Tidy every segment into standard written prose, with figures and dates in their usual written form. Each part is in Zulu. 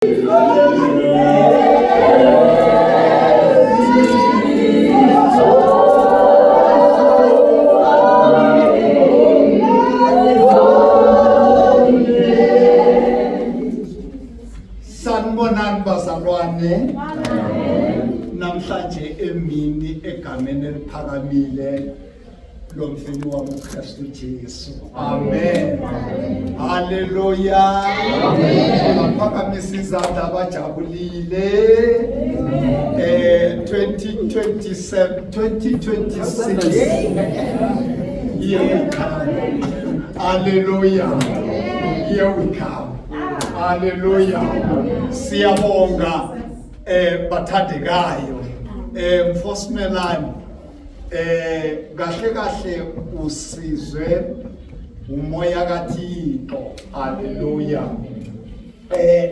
Sanibonani bazalwane. Namhlanje emini egameni eliphakamile lomfeni wami uKristu Jesu. Amen. Haleluya. Baphakamisa izandla abajabulile. 2027 2026. Here we come. Hallelujah. Here we come. Hallelujah. Siyabonga bathandekayo. Mfosimelani kahle kahle usizwe umoya kaThixo. Hallelujah.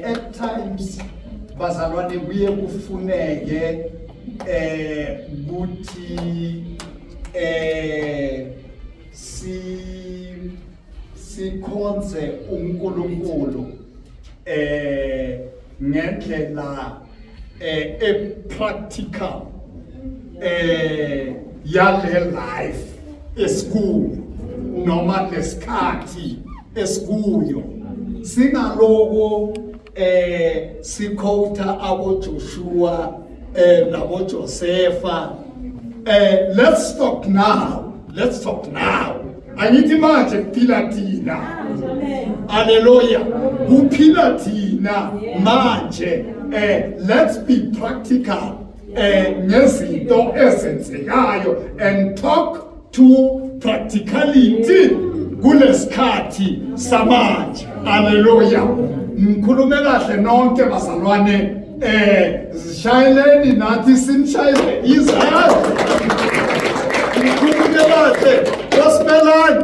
At times bazalwane kuye kufuneke kuthi sikhonze uNkulunkulu ngendlela e practical yale life esikuyo noma lesikhathi esikuyo, singaloko sikhotha abo Joshua nabo Josepha. Let's talk now, let's talk now. Angithi manje kuphila thina. Haleluya, kuphila thina manje. Let's be practical ngezinto ezenzekayo and talk to practicality kulesikhathi samanje. Haleluya. Ngikhulume kahle nonke bazalwane. Zishayeleni nathi sinishayele izandla. Ngikhulume kahle Gospelan,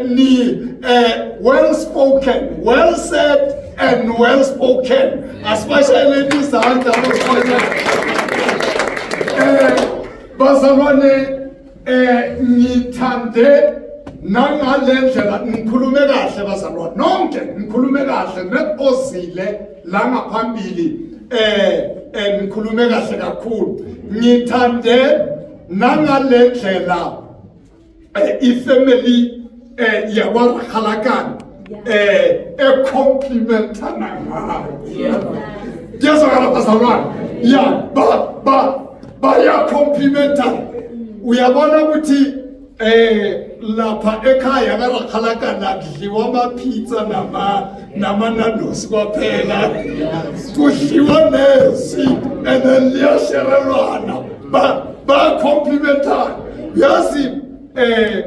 ni well spoken, well said and well spoken. Asibashayeleni izandla bazalwane. Bazalwane, ngithande nangalendlela ngikhulume kahle bazalwane nonke, ngikhulume kahle neozile la ngaphambili, ngikhulume kahle kakhulu. Ngithande nangalendlela ifamily yakwaRakhalakane ecomplementana ngayo. Kuyazwakala bazalwane? Ya, ba ba bayacomplementana. Uyabona ukuthi lapha ekhaya kaRakhalakana kudliwa ama-pizza namanandosi kwaphela, kudliwa nezi and then liyasherelwana, ba complementana. Yazi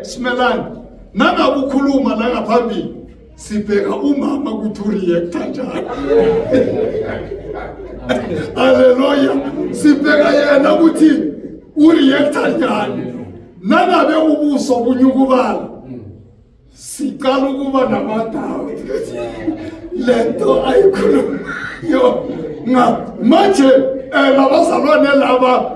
Simelane, nangabe ukhuluma la ngaphambili sibheka umama ukuthi ureacta njani. Haleluya, sibheka yena ukuthi ureacta njani. Nangabe ubuso bunyukubala siqala ukuba namadoubt lento ayikhulumayo. Nga manje labazalwane laba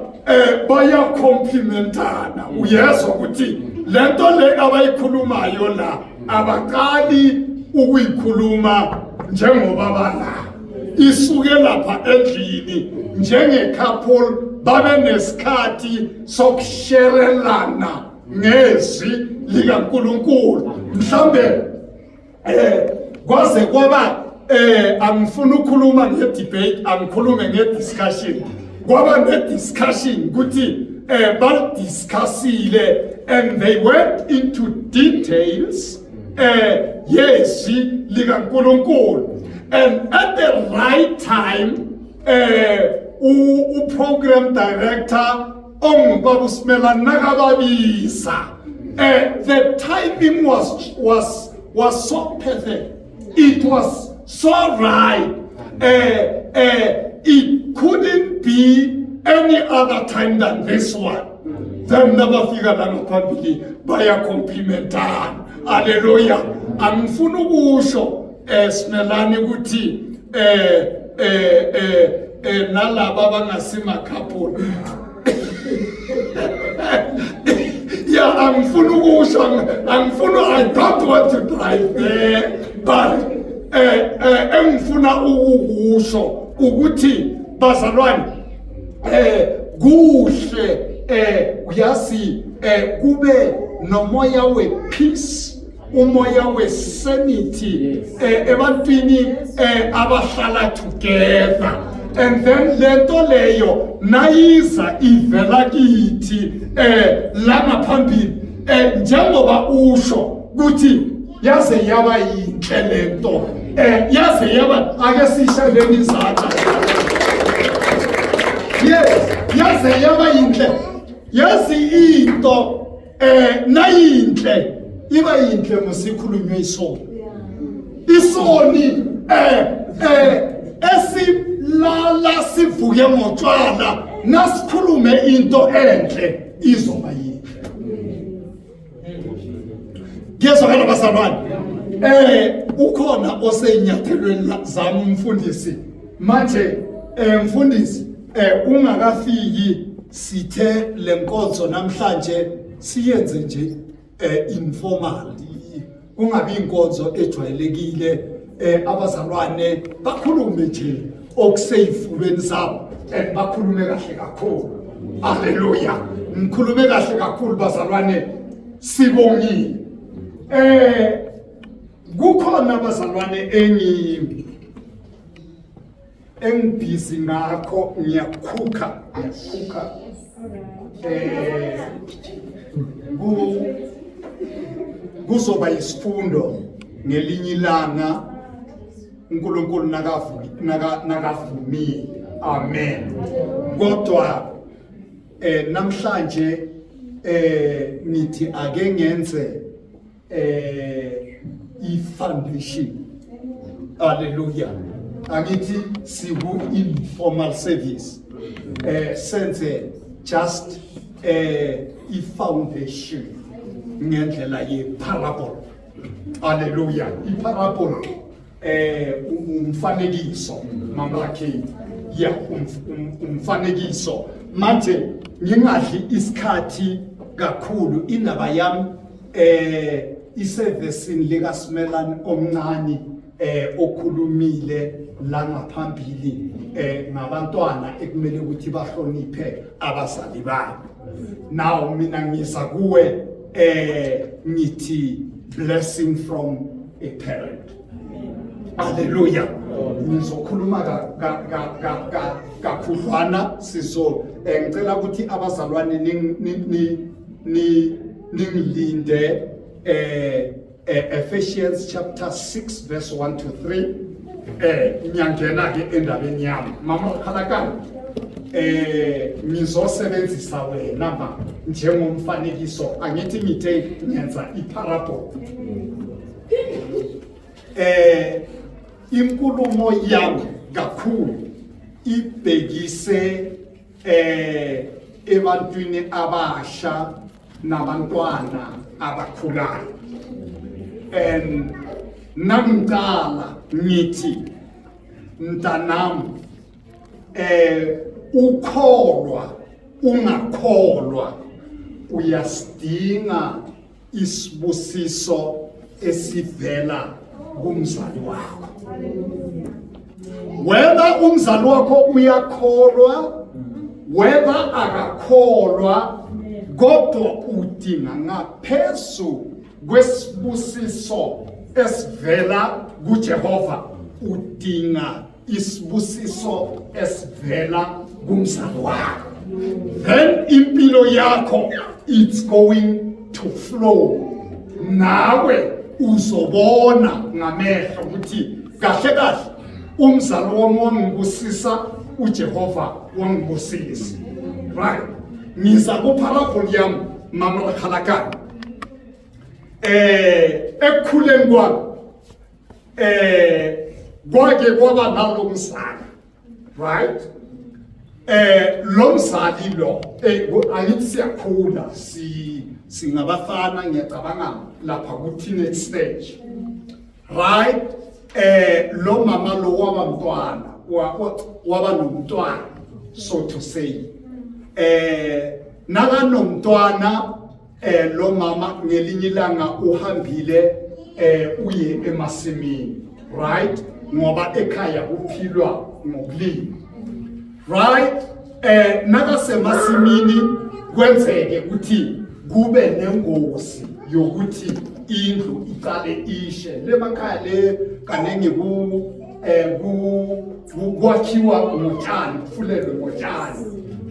bayacomplementana. Uyezwa ukuthi lento le abayikhulumayo la abaqali ukuyikhuluma njengoba bala isuke lapha endlini njenge-couple babe nesikhathi sokusherelana ngezwi likaNkulunkulu. Mhlambe kwaze kwaba angifuni ukukhuluma nge-debate, angikhulume nge-discussion. Kwaba ne-discussion ukuthi balidiscussile and they went into details yezwi likaNkulunkulu, and at the right time u-program director ongubaba uSimelane nakababiza, the timing was so perfect, it was so right, it couldn't be any other time than this one. Then nabafika la ngaphambili bayacomplementana. Haleluya. Angifuni ukusho Simelane ukuthi nalaba abangasima couple ya, angifuni ukusho, angifuni, I don't want to drive there, but Engifuna ukukusho ukuthi bazalwane, kuhle, uyazi, kube nomoya we-peace, umoya we-sanity ebantwini abahlala together. And then lento leyo nayiza ivela kithi la ngaphambili, njengoba usho ukuthi yaze yaba yinhle lento, yaze yaba, ake sishaleni izandla. Yes, yaze yaba yinhle. Yazi into, nayinhle iba yinhle musikhulunywe isoni, isoni esilala sivuke ngotshwala. Nasikhulume into enhle, izoba yinhle. Kuyezwakala, bazalwane? Ukhona oseyinyathelweni zami, umfundisi. Manje mfundisi, ungakafiki, sithe lenkonzo namhlanje siyenze nje informal, kungabi inkonzo ejwayelekile, abazalwane bakhulume nje okuseyifubeni zabo and bakhulume kahle kakhulu. Haleluya, ngikhulume kahle kakhulu, bazalwane, sibongile. Kukhona, bazalwane, engibhizi ngakho. Ngiyakhukha, ngiyakhukha. Kuzoba isifundo ngelinye ilanga, uNkulunkulu nakavumile. Amen. Kodwa namhlanje ngithi ake ngenze i-foundation. Haleluya. Angithi siku informal service, senze just i-foundation ngendlela ye-parable. Haleluya. I-parable umfanekiso, mamlakhe ya, umfanekiso. Manje ngingadli isikhathi kakhulu. Indaba yami isevesini lika Simelane omncane okhulumile la ngaphambili ngabantwana ekumele ukuthi bahloniphe abazali babo. Now mina ngiza kuwe, ngithi blessing from a parent. Haleluya. Ngizokhuluma kakhudlwana. Sizo ngicela ukuthi abazalwane ningilinde Ephesians chapter 6 verse 1 to 3. Ngiyangena ke endabeni yami, mama Khalakani. Ngizosebenzisa wena ma njengomfanekiso. Angithi ngithe ngenza iparable. Inkulumo yami kakhulu ibhekise ebantwini abasha nabantwana abakhulayo. And nangicala ngithi, mntanami, ukholwa ungakholwa, uyasidinga isibusiso esivela kumzali wakho, whether umzali wakho uyakholwa, whether akakholwa, kodwa udinga ngaphezu kwesibusiso esivela kuJehova, udinga isibusiso esivela kumzali wakho. Then impilo yakho, it's going to flow. Nawe uzobona ngamehlo ukuthi kahle kahle umzali wami wangibusisa, uJehova wangibusisa. Right, ngiza kuparable yami, mama Khalakani. Ekukhuleni kwami kwake kwaba nalo mzali, right? Lo mzali lo, angithi siyakhula, si singabafana, ngiyacabanga lapha ku teenage stage, right? Lo mama lo waba mntwana, waba nomntwana, so to say. Nakanomntwana lo mama, ngelinye ilanga uhambile, uye emasimini. Right, ngoba ekhaya kuphilwa ngokulima. Right, nakasemasimini kwenzeke ukuthi kube nengozi yokuthi indlu iqale ishe. Lemakhaya le kaningi ku eh ku kwakhiwa ngotshani, kufulelwe ngotshani.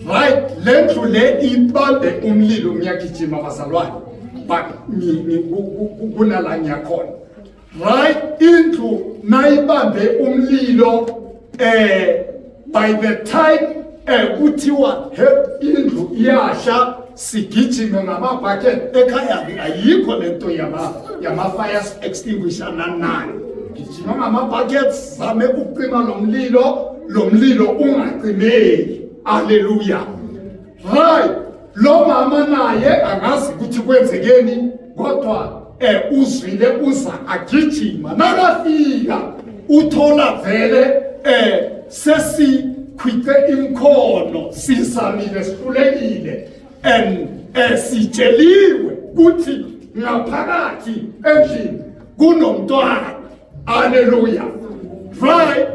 Right, le ndlu le ibambe umlilo. Ngiyagijima bazalwane, but kunala ngiyakhona. Right, indlu nayibambe umlilo, by the time kuthiwa he, indlu iyasha, sigijime ngamabhakethi. Ekhaya ayikho lento yama fire extinguisher nani nani. Gijima ngama-buckets, zame ukucima lo mlilo, lo mlilo ungacimeki. Haleluya. Right, lo mama naye angazi ukuthi kwenzekeni, kodwa uzwile, uza agijima. Nakafika uthola vele sesikhwice imkhono, sizamile, sihlulekile, and sitsheliwe ukuthi ngaphakathi endlini kunomntwana. Haleluya. Right,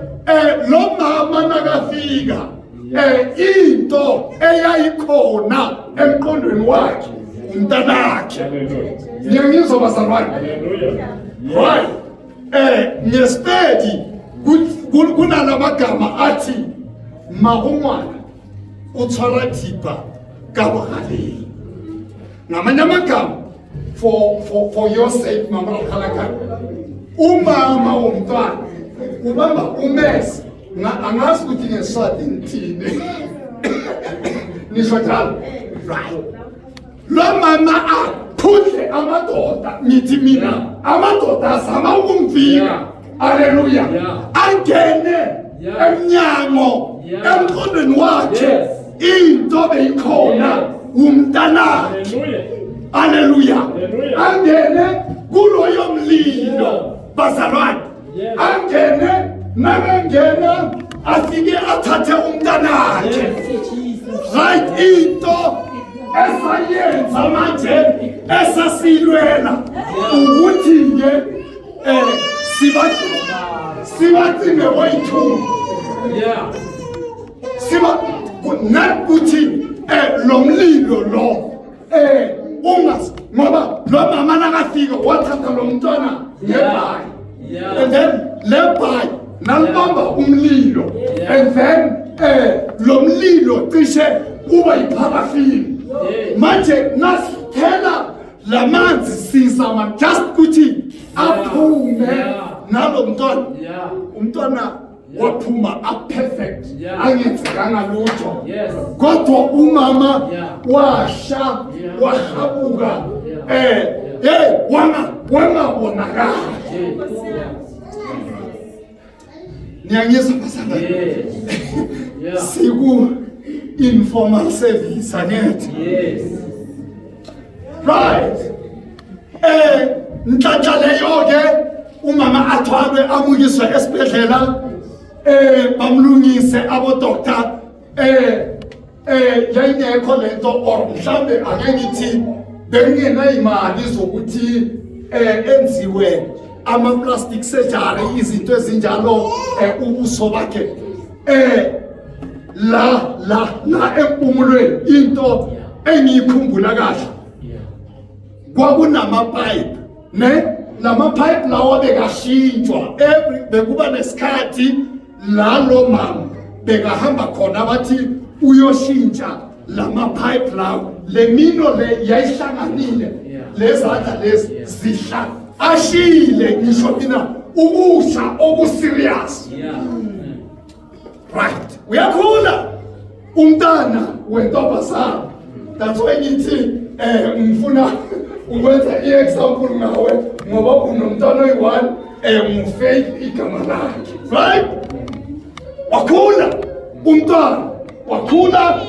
lo mama nakafika, into eyayikhona emqondweni wakhe umntanakhe. Ngiyangizwa bazalwane? Right, ngeSepedi kunalamagama athi mahungwana o tshwara thipa ka bogaleng. Ngamanye amagama, for your sake, mama Rakhalakhala, umama womntwana ubamba umese. Angazi ukuthi ngeSwati ngithini, nisho njalo. Right, lo mama aphundle amadoda, ngithi mina amadoda azama ukumvika. Haleluya. Angene emnyango. Emqondweni wakhe into beyikhona umntanakhe. Haleluya. Angene kuloyo mlilo bazalwane. Angene, nakangena afike athathe umntanakhe. Right, into esayenza manje, esasilwela ukuthi ke sibacime boyi-two. Siba nakuthi lo mlilo lo ungas, ngoba lo mama nakafika wathatha lo mntwana ngebhayi, and then le bhayi nalibamba umlilo, and then lo mlilo cishe kuba yipharafini. Manje nasithela lamanzi, sizama just ukuthi aphume nalo mntwana. Umntwana waphuma a-perfect, angenzekanga lutho, kodwa umama washa, wahabuka, hey, wangabonakala. Niyangizwa bazalwane? Yes. Yeah. Siku informal service, angithi? Yes. Right, nhlanhla leyo ke umama athwalwe amukiswe esibhedlela, bamlungise abo doctor. Yayingekho lento, or mhlambe ake ngithi bengenayimali zokuthi enziwe ama plastic surgery, izinto ezinjalo. Ubuso bakhe la la la empumulweni, into engiyikhumbula kahle, kwakunama-pipe ne lama pipe lawa bekashintshwa every, bekuba nesikhathi la lo mama bekahamba khona bathi uyoshintsha lama pipe lawo. Le mino le yayihlanganile, lezandla lezi zihla ashile, ngisho mina ukusha okuserious. Right, uyakhula umntana wentombazana. That's why ngithi ngifuna ukwenza i-example ngawe, ngoba unomntwana oyi-one, nguFaith igama lakhe. Right, wakhula umntwana, wakhula,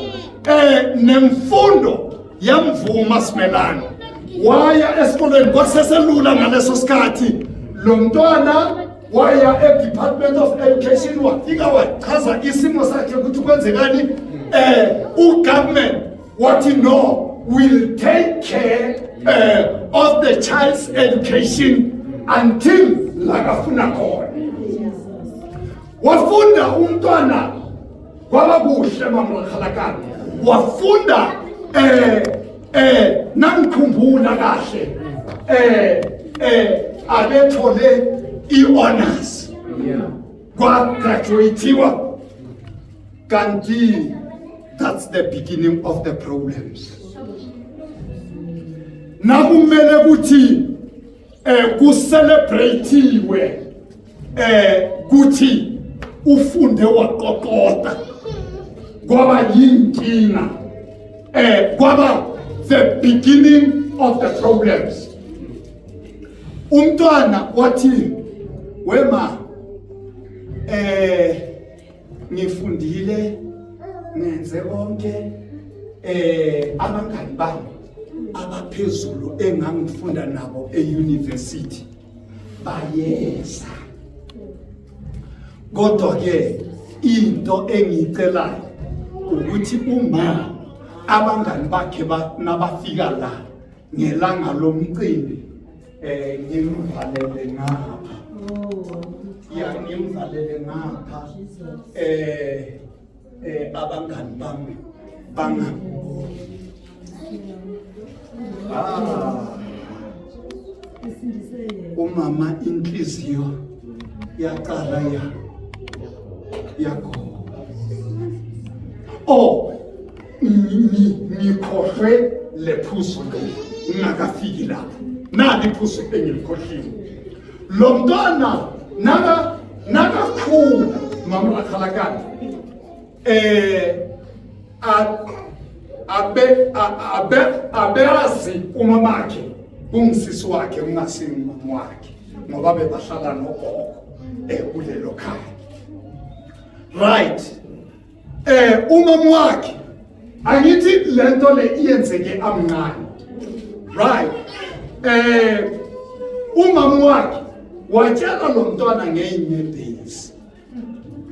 nemfundo yamvuma simelana, waya esikolweni. Kwakuseselula ngaleso sikhathi. Lo mntwana waya e-Department of Education, wafika wachaza isimo sakhe ukuthi kwenzekani. U-government wathi, "No, will take care of the child's education until la kafuna khona. Wafunda umntwana kwaba kuhle mamrakhalakana, wafunda nangikhumbula kahle abethole i-honors, kwagraduatiwa, kanti that's the beginning of the problems. Nakumele ukuthi kucelebratiwe kuthi ufunde waqoqota, kwaba yinkinga, kwaba the beginning of the problems. Umntwana wathi, wema ngifundile, ngenze konke, abangani bami abaphezulu engangifunda nabo e-university bayeza, kodwa ke into engiyicelayo ukuthi uma abangani bakhe nabafika la ngelanga lomcimbi ngimvalele ngapha, ya, ngimvalele ngapha, abangani bami bangamboni. Ah, umama inhliziyo yaqala ya yagoba. Oh, ngikhohlwe lephuzu le ngingakafiki lapho. Nali iphuzu engilikhohliwe. Lo mntwana naka nakakhula, mama rakhalakana, abe abe abeazi umamakhe ungisisi wakhe, ungasini umama wakhe, ngoba bebahlala nogogo kulelo khaya, right? Umama wakhe, angithi lento le iyenzeke amncane, right? Umama wakhe watshela lo mntwana ngeinyembezi,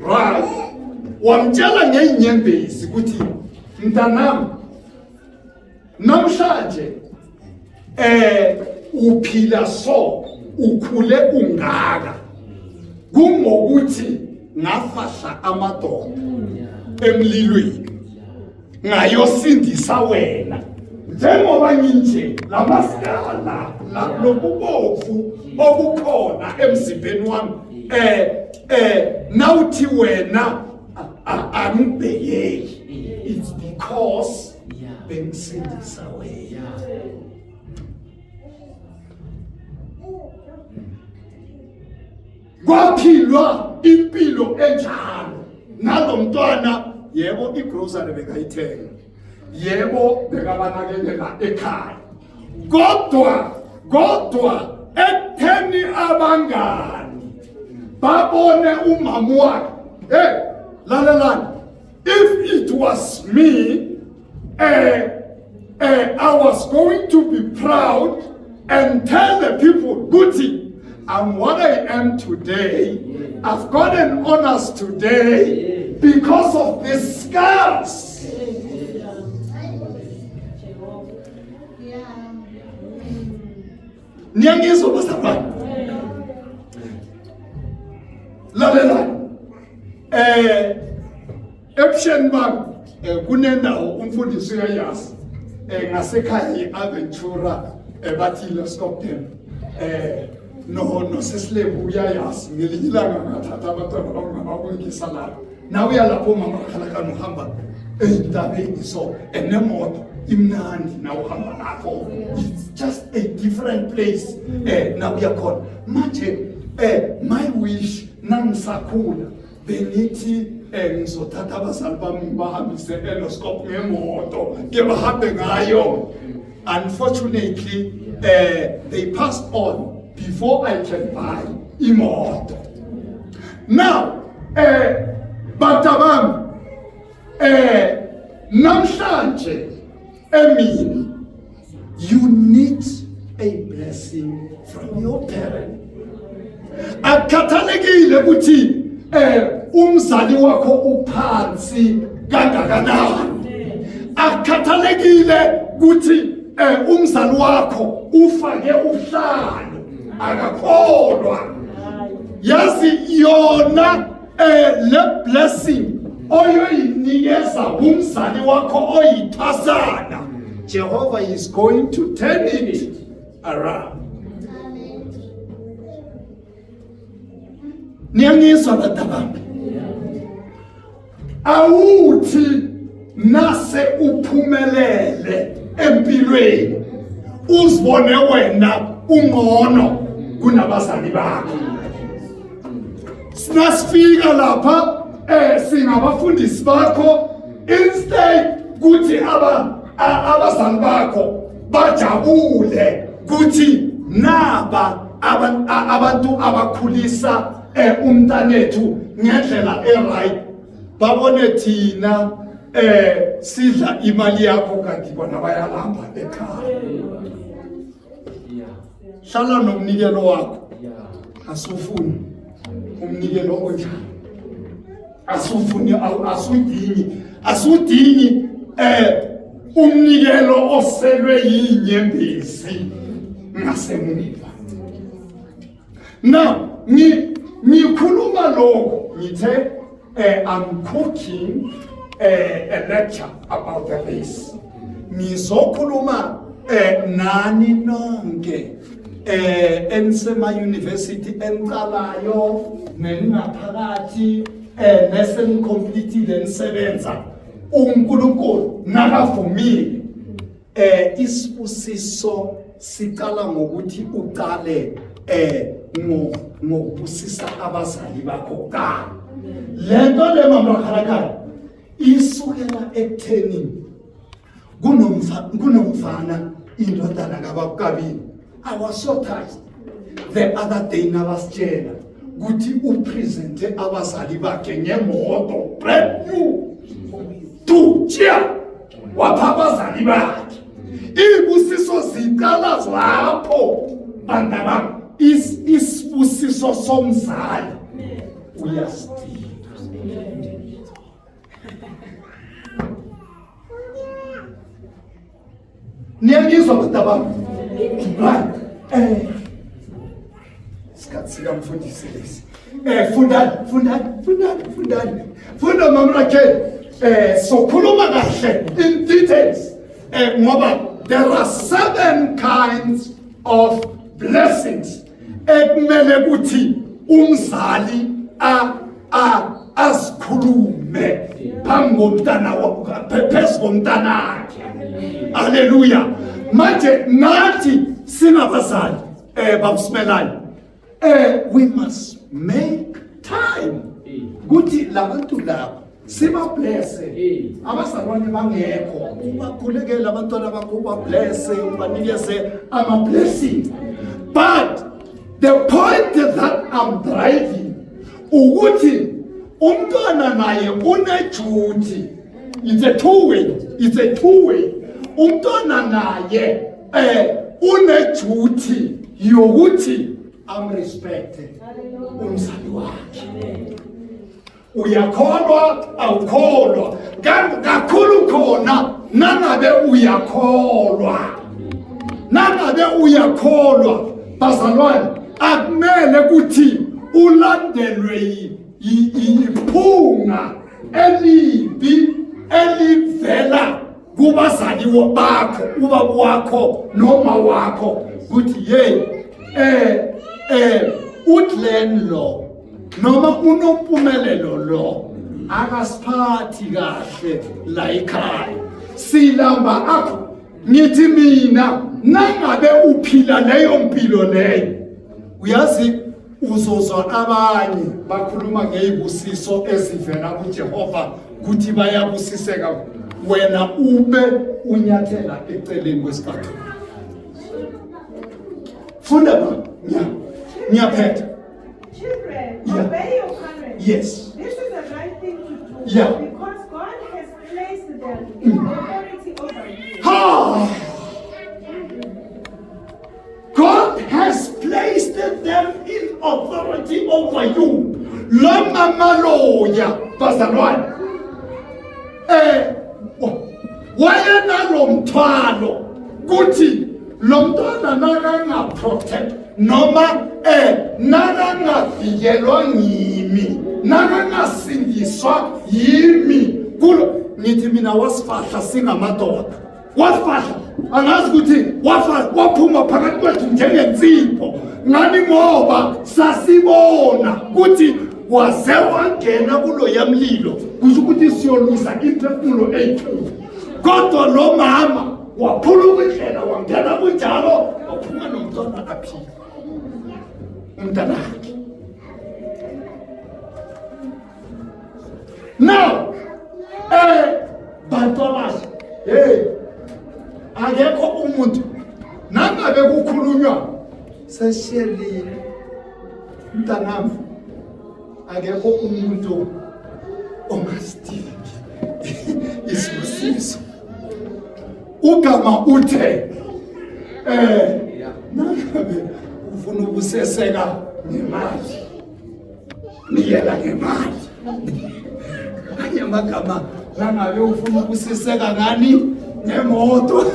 right? Wamtshela ngeinyembezi ukuthi, mntanami, namhlanje uphila so, ukhule ungaka, kungokuthi ngafahla amadoda emlilweni ngayosindisa wena. Njengoba nginje, lamaskala la, lobubovu obukhona emzimbeni wami, nawuthi wena angibhekeki, it's because bengisindisa wena. Kwaphilwa impilo enjalo nalomntwana. Yebo, igrocery bekayithenga, yebo, bekabanakekela ekhaya, kodwa ekutheni abangani babone umama wakhe, hey, lalelani, if it was me, I was going to be proud and tell the people ukuthi I'm what I am today. I've got an honors today because of these scars. Niyangizwa bazalwane? Lalelani. Ebusheni bami kunendawo, umfundisi uyayazi, ngasekhaya i-Aventura, bathi Loskop Dam. No nosisilembu uyayazi. Ngelinye ilanga ngathatha abantwana bami ngababuyisa lapho. Nawe uya lapho, mama khalakana, uhamba eyintabeni so enemoto imnandi nawe uhamba lapho, it's just a different place na uya khona. Manje my wish nangisakhula bengithi ngizothatha abazali bami ngibahambise eLoskop ngemoto ke bahambe ngayo. Unfortunately, they passed on before I can buy imoto. Now bantabami, namhlanje emini you need a blessing from your parent. Akukhathalekile ukuthi umzali wakho uphansi kangakanani, akukhathalekile ukuthi umzali wakho ufake uhlalo akakholwa. Yazi yona le blessing oyoyinikeza umzali wakho oyithwasana, Jehovah is going to turn it around. Niyangizwa bantabami? Awuthi nase uphumelele empilweni uzibone wena ungcono kunabazali bakho. Sinasifika lapha singabafundisi bakho, instead kuthi abazali bakho bajabule kuthi naba abantu abakhulisa umntanethu ngendlela e-right, babone thina sidla imali yakho kanti bona bayalamba ekhaya. Hlala nomnikelo wakho, asufuni umnikelo onjani, asufuni, asudingi umnikelo oselwe yinyembezi ngasemuva. Now ngikhuluma lokho ngithe I'm cooking a lecture about this. Ngizokhuluma nani nonke enisema university enicalayo neningaphakathi nesenikhompletile nisebenza. uNkulunkulu nakavumile isibusiso siqala ngokuthi uqale ngokubusisa abazali bakho kuqala. Lento le mamrakhalakhala isukela ekutheni kunomfana indodana kababukabini. I was so touched the other day nabasitshela ukuthi upresente abazali bakhe ngemoto brand new tutsha, wapha abazali bakhe. Izibusiso ziqala lapho bantabami. Isibusiso somzali uyasidinga. Niyangizwa bantabami? Right. Isikhathi sikamfundisi lesi. Fundani, fundani, fundani, fundani. Funda Mama Raquel. Sokhuluma kahle in details. Ngoba there are 7 kinds of blessings ekumele ukuthi umzali azikhulume phambi komntana, phezu komntanakhe. Haleluya. Manje nathi singabazali babusimelane, we must make time kuthi labantu laba sibablesse. Abazalwane bangekho, ubakhulekele abantwana bakho, ubablesse, ubanikeze ama-blessing. But the point that I'm driving ukuthi umntwana naye une-duty. It's a two way, it's a two way. Umntwana naye une-duty yokuthi amrespecte umzali wakhe. Uyakholwa awukholwa kakhulu khona nangabe uyakholwa, nangabe uyakholwa bazalwane, akumele ukuthi ulandelwe iphunga elibi elivela kubazali bakho, ubaba wakho noma wakho, kuthi hey uGlenn lo noma uNompumelelo lo akasiphathi kahle la ekhaya, silamba akho. Ngithi mina nangabe uphila leyo mpilo leyo, uyazi uzozwa abanye bakhuluma ngezibusiso ezivela kuJehova kuthi bayabusiseka, wena ube unyathela eceleni kwesicathulo. Funda ma, ngiyaphetha. Children, Yeah. obey your parents. Yes. This is the right thing to do. Yeah. Because God has placed them in authority over you. Ha! God has placed them in authority over you. Lo mama loya bazalwane wayenalo mthwalo kuthi Lo mntwana nakangaprotect noma nakangavikelwa ngimi, nakangasindiswa yimi kulo, ngithi mina wasifahla singamadoda, wafahla, angazi ukuthi wafa, waphuma phakathi kwethu njengensipho. Ngani? Ngoba sasibona ukuthi waze wangena kuloya mlilo, kusho ukuthi siyoluza imphefumulo eyi-2. Kodwa lo mama waphuluka indlela, wangena kunjalo, waphuma nomntwana aphila, umntanakhe. Now bantu abasha, hey, akekho umuntu nangabe kukhulunywa seshelile mntanami, akekho umuntu ongasidingi isibusiso. Ugama uthe nangabe ufuna ukuseseka ngemali, nikela ngemali. Kanye amagama, nangabe ufuna ukusiseka ngani, ngemoto,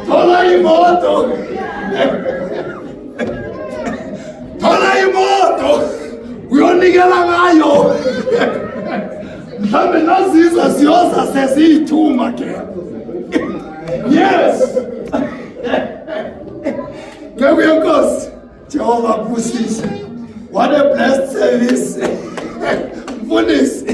thola imoto, thola imoto uyonikela ngayo. Mhlawumbe nazizwe siyoza sesiyithuma ke. Yes, nceku yenkosi, Jehova kubusise. What a blessed service.